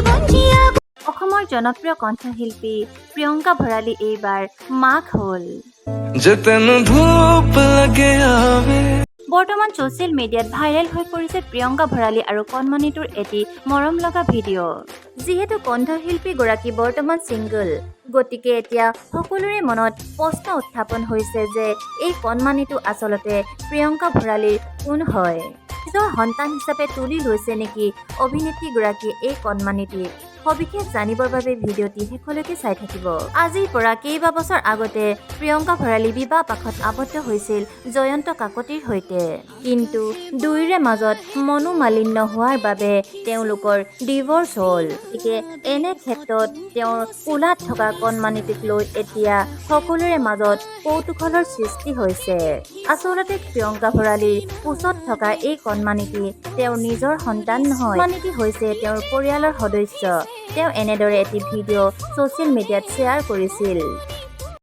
জীৱন জীয়াব। অসমৰ জনপ্ৰিয় কণ্ঠশিল্পী প্ৰিয়ংকা ভৰালী এইবাৰ মাক হ'ল। ਜੇ ਤੈਨੂੰ ਧੂਪ ਲੱਗੇ ਆਵੇ। বৰ্তমান ছ'চিয়েল মিডিয়াত ভাইৰেল হৈ পৰিছে প্ৰিয়ংকা ভৰালী আৰু কণমানিটোৰ এটি মৰম লগা ভিডিঅ'। যিহেতু কণ্ঠশিল্পীগৰাকী বৰ্তমান ছিংগল, গতিকে এতিয়া সকলোৰে মনত প্ৰশ্ন উত্থাপন হৈছে যে এই কণমানিটো আচলতে প্ৰিয়ংকা ভৰালীৰ কোন হয়? নিজৰ সন্তান হিচাপে তুলি লৈছে নেকি অভিনেত্ৰীগৰাকীয়ে এই কণমানিটিক? সবিশেষ জানিবৰ বাবে ভিডিঅ'টি শেষলৈকে চাই থাকিব। আজিৰ পৰা কেইবাবছৰ আগতে প্ৰিয়ংকা ভৰালী বিবাহ পাশত আবদ্ধ হৈছিল জয়ন্ত কাকতিৰ সৈতে। কিন্তু দুয়োৰে মাজত মনোমালিন্য হোৱাৰ বাবে তেওঁলোকৰ ডিভৰ্চ হ'ল। গতিকে এনে ক্ষেত্ৰত তেওঁৰ কোলাত থকা কণমানিটিক লৈ এতিয়া সকলোৰে মাজত কৌতূহলৰ সৃষ্টি হৈছে। আচলতে প্ৰিয়ংকা ভৰালীৰ কোচত থকা এই কণমানিটি তেওঁৰ নিজৰ সন্তান নহয়, কণমানিটি হৈছে তেওঁৰ পৰিয়ালৰ সদস্য। তেওঁ এনেদৰে এটি ভিডিঅ' ছ'চিয়েল মিডিয়াত শ্বেয়াৰ কৰিছিল।